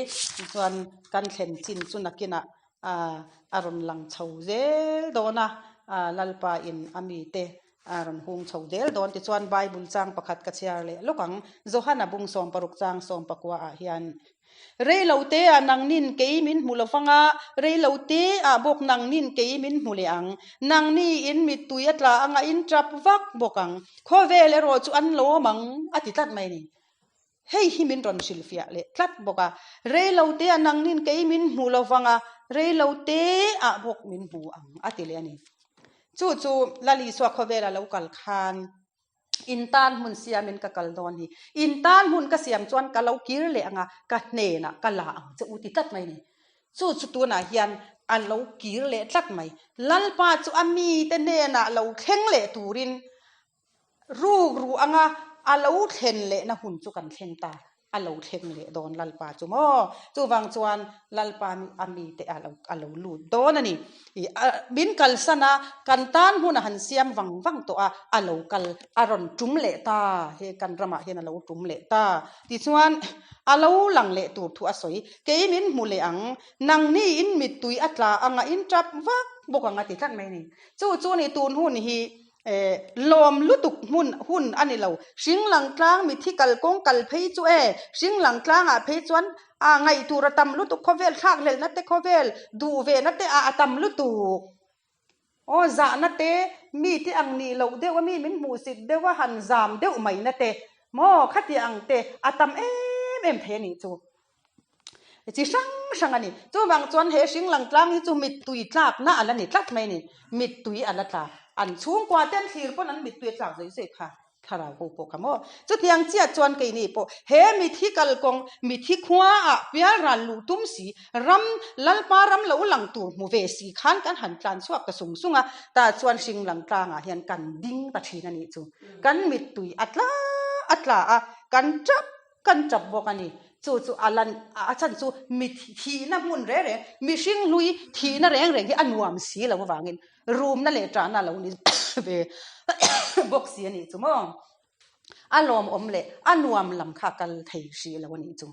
chuan kan thlen chin chu nakinah a rawn lang chho zel dawn a, Lalpa in a mite A rawn hung chho zel dawn tichuan Bible chang pakhat ka chhiar leh lawk ang. Johana bung 16 chang 19 ah hian, Reilo te ah nangnin kei min hmu lo vang a, reilo te ah bawk nangnin kei min hmu leh ang. Nangni in mittui a tla anga in tap vak bawk ang. Khawvel erawh chu an lawm ang a ti tlat mai a ni. Hei hi min rawn hrilhfiah leh tlat bawk a, reilo te ah nangnin kei min hmu lo vang a, reilo te ah bawk min hmu ang a ti leh a ni. Chu chu Lal Isua khawvela lo kal khan in tan hmun siamin ka kal dawn hi, in tan hmun ka siam chuan ka lo kir leh ang a, ka hnenah ka la ang che u ti tlat mai a ni. Chu chu tunah hian a lo kir leh tlat mai. Lalpa chu a mite hnenah lo thleng leh turin Ruk ruh anga a lo thlen lehna hun chu kan thleng ta, a lo thleng leh dawn Lalpa chu maw? Chuvang chuan Lalpa a mite a lo a lo lut dawn a ni. I a min kalsan a, kan tan hmun a han siam vang vang tawh a, a lo kal a rawn tum leh ta, he kan ramah hian a lo tum leh ta. Tichuan a lo lang leh tur thu a sawi, kei min hmu leh ang, nangni in mittui a tla anga in tap vak bawk ang a ti tlat mai a ni. Chu chu ni tun hun hi Eh, lawm lutuk hmun hun a ni lo. Hringlang tlang mithi kalkawng kal phei chu e, hringlang tlangah phei chuan a ngaih tur a tam lutuk, khawvel thlakhlelhna te khawvel duh vehna te ah a tam lutuk. Aw, zahna te, mite ang nih loh deuh a mi min hmuhsit deuh a han zam deuh maina te, maw khati ang te a tam em em thei a nih chu. Chi hrang hrang a ni. Chuvang chuan he hring lang tlang hi chu mittui tlakna a la ni tlat mai a ni. Mittui a la tla. An chhungkua te an thlir pawn an mittui a tlak zawih zawih kha thlarau ho pawh kha maw. Chutiang chiah chuan keini pawh he mithi kalkawng, mithi khuaah pialral luh tum si, ram, Lalpa ram lo lang tur hmu ve si khan kan han tlan chhuak ta sung sung a, tah chuan hring lang tlangah hian kan ding ta thin a nih chu. Kan mittui a tla a tla a, kan tap Kan tap bawk a ni. Chu chu a lan a chan chu mi thihna hmun reng reng, mihring hlui thihna reng reng hi a nuam si lo avangin rumna leh tahna a lo ni ve bawk si a nih chu maw. A lawmawm leh a nuam lam kha a kal thei hrih lo a nih chu.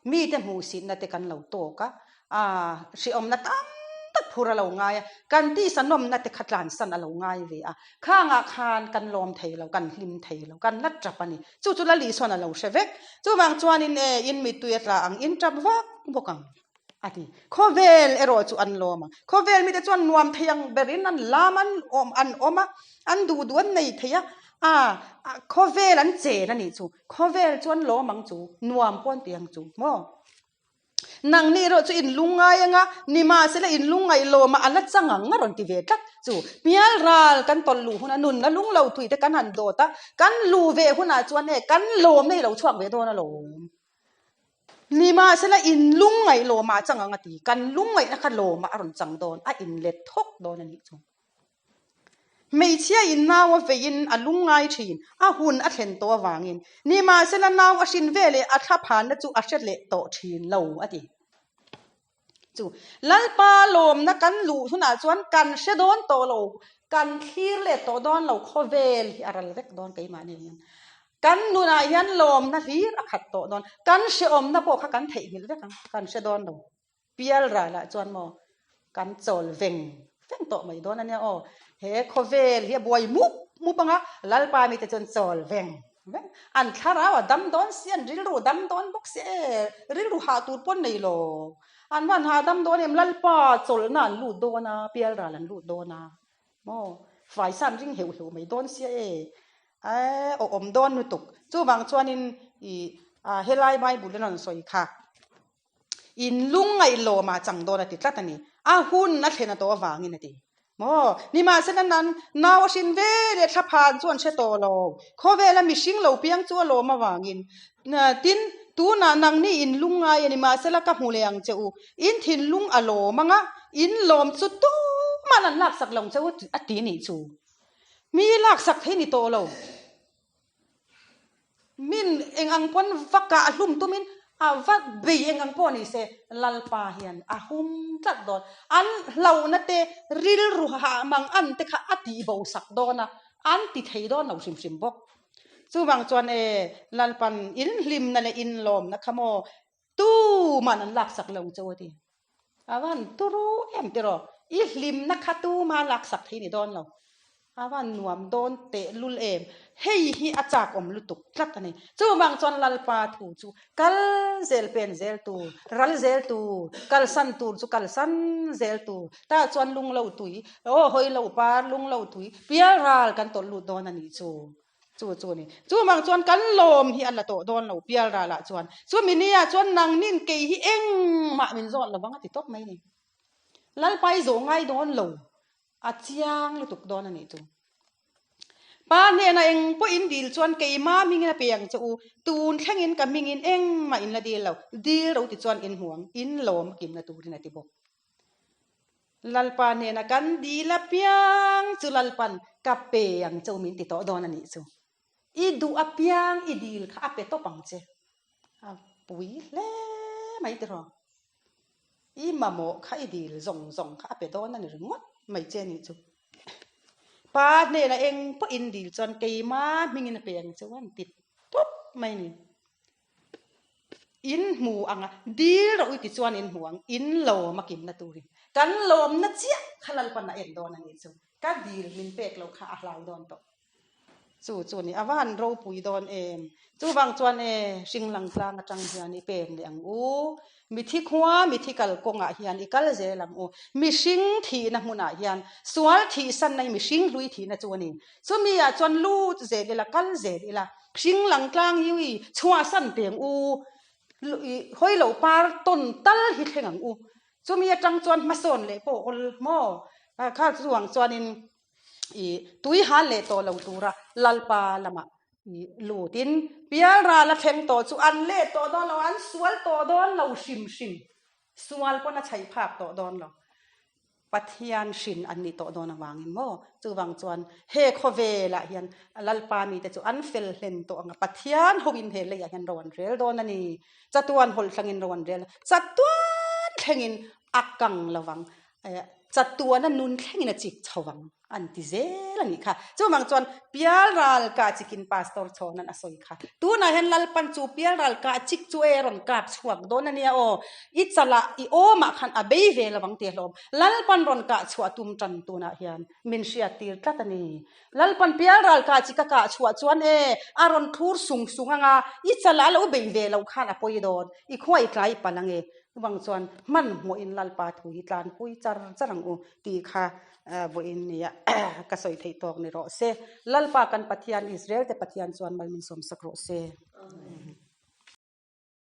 Mite hmuhsitna te kan lo tawk a, A hrehawmna tam tak phur a lo ngai a, kan tisa nawmna te kha tlansan a lo ngai ve a, khangah khan kan lawm thei lo, kan hlim thei lo, kan la tap a ni. Chu chu Lali sawn a lo hre vek. Chuvang chuanin e, in mittui a tla ang, in tap vak bawk ang, a ti. Khawvel erawh chu an lawm ang. Khawvel mite chuan nuam thei ang berin an lam an awm an awm a, an duh duh an nei thei a, a khawvel an chen a nih chu. Khawvel chu an lawm ang chu, nuam pawh an ti ang chu maw? Nangni erawh chu in lungngai anga, nimahsela in lungngaih lawmah a la chang ang a rawn ti ve tlat chu. Hmial ral kan tawlh luh huna nunna lung lo tui te kan han dawt a, kan luh ve hunah chuan e kan lawmna hi lo chhuak ve dawn alawm. Nimahsela in lungngaih lawmah a chang ang a ti, kan lungngaihna kha lawmah a rawn chang dawn, a inlet thawk dawn a nih chu. Hmeichhia in nau a veiin a lungngai thin, a hun a thlen tawh avangin. Nimahsela nau a hrin ve leh a thla phanna chu a hre leh tawh thin lo, a ti. Chu Lalpa lawmna kan luh hunah chuan kan hre dawn tawh lo, kan thlir leh tawh dawn lo, khawvel hi a ral vek dawn keimahni hian. Kan nunah hian lawmna hlir a khat tawh dawn, kan hrehawmna pawh kha kan theihnghilh vek ang, kan hre dawn lo. Pial ralah chuan maw kan chawl veng veng tawh mai dawn a nia aw. He khawvel hi a buai mup mup ang a, Lalpa mite chuan chawl veng veng. An thlarau a dam dawn si, an rilru a dam dawn bawk si e, rilru hah tur pawn nei lo. An van hah dam dawn em, Lalpa chawlhna an lut dawn a, pial ral an lut dawn a maw, faisa an ring heuh heuh mai dawn sia e, ae awm dawn lutuk. Chuvang chuanin ih helai Bible in a rawn sawi kha. In lungngaih lawmah chang dawn a ti tlat a ni. A hun a thlen a tawh avangin a ti. Maw? Nimahsela nan nau a hrin ve leh thlaphan chu an hre tawh lo. Khawvela mihring lo piang chu a lawm avangin. Tin, tunah nangni in lungngai a ni, mahsela ka hmu leh ang che u. In thinlung a lawm anga, in lawm chu tuman an laksak lo ang che u a ti nih chu. Mi laksak thei ni tawh lo. Min eng ang pawn va kah hlum tumin a va bei eng ang pawh ni se Lalpa hian a hum tlat dawn. An hlauhna te rilru hah mang an te kha a tih bo sak dawn a, an ti thei dawn lo hrim hrim bawk. Chuvang chuan e Lalpan in hlimna leh in lawmna kha maw tuman an laksak lo ang che u a ti. A van turu em tiraw? I hlimna kha tuma laksak thei ni dawn lo. A van nuam dawn teh lul em? Hei hi a chak awm lutuk tlat a ni. Chuvang chuan Lalpa thu chu kal zel pen zel tur, ral zel tur, kalsan tur chu kalsan zel tur. Tah chuan lung lo tui, aw hawi lo par lung lo tui, pial ral kan tawlh lut dawn a nih chu. Chu chu a ni. Chuvang chuan kan lawm hi a la tawh dawn lo pial ralah chuan. Chumi nia chuan nangnin kei hi engmah min zawt lo vang a ti tawp mai ni. Lalpa i zawh ngai dawn lo. A chiang lutuk dawn a nih chu. Pa hnenah eng pawh in dil chuan keima hmingin a pe ang che u. Tun thlengin ka hmingin engmah in la dil lo. Dil ro ti chuan in hmu ang. In lawm a kimna turin a ti bawk. Lalpa hnena kan dil apiang chu Lalpan ka pe ang che u min ti tawh dawn a nih chu. I duh apiang i dil kha a pe tawp ang che. A pui hle mai tiraw. I mamawh kha i dil zawng zawng kha a pe dawn a ni ringawt mai che a nih chu. Pa hnena eng pawh in dil chuan keima hmingin a pe ang che u an ti tawp mai a ni. In hmu ang a, dil rawh i ti chuan in hmu ang, in lawm a kimna turin. Kan lawmna chiah kha Lalpan a en dawn a nih chu. Ka dil min pek lo kha a hlau dawn tawh. Chu chu ni, a va han ropui dawn em. Chuvang chuan e, hringlang tlang atang hian i pen leh ang u. Mithi khua, mithi kal kawngah hian i kal zel ang u. Mihring thihna hmunah hian sual thihsanna hi mihring hlui thihna chu a ni. Chumi ah chuan lut zel ila, kal zel ila. Hring lang tlang hi ui chhuahsan teng u. Hawi lo par tawn tal hi thleng ang u. Chumi atang chuan hmasawn leh pawh awl maw? Kha chuang chuanin i tui hal leh tawh lo tura Lalpa lamah i lutin pialral a thleng tawh chu an leh tawh dawn lo, an sual tawh dawn lo hrim hrim. Sual pawn a chhaih phak tawh dawn lo. Pathian hrin an nih tawh dawn avangin maw? Chuvang chuan he khawvelah hian Lalpa mite chu an fel hlen tawh ang a, Pathian hoin he leiah hian ro an rel dawn a ni. Chatuan hawlh thlangin ro an rel a, chatuan thlengin a kang lovang, chatuana nun thlengin a chik chho vang an ti zel a nih kha. Chuvang chuan pialral kah chikin Pastor Chhawnan a sawi kha. Tunah hian Lalpan chu pialral kah chik chu e rawn kap chhuak dawn a nia aw. I chalah i awmah khan a bei ve lovang tih a hlawm. Lalpan rawn kah chhuah tum tan tunah hian min hriat tir tlat a ni. Lalpan pialral kah chi ka kah chhuah chuan e a rawn thlur sung sung ang a, i chalah a lo bei ve loh khan a pawi dawn. I khuai tlai palh ang e. Chuvang chuan hmanhmawhin Lalpa thu hi tlanpui char char ang u tih kha vawiin nia ka sawi theih tawk ni rawh se. Lalpa kan Pathian Israel te Pathian chuan mal min sawmsak rawh se.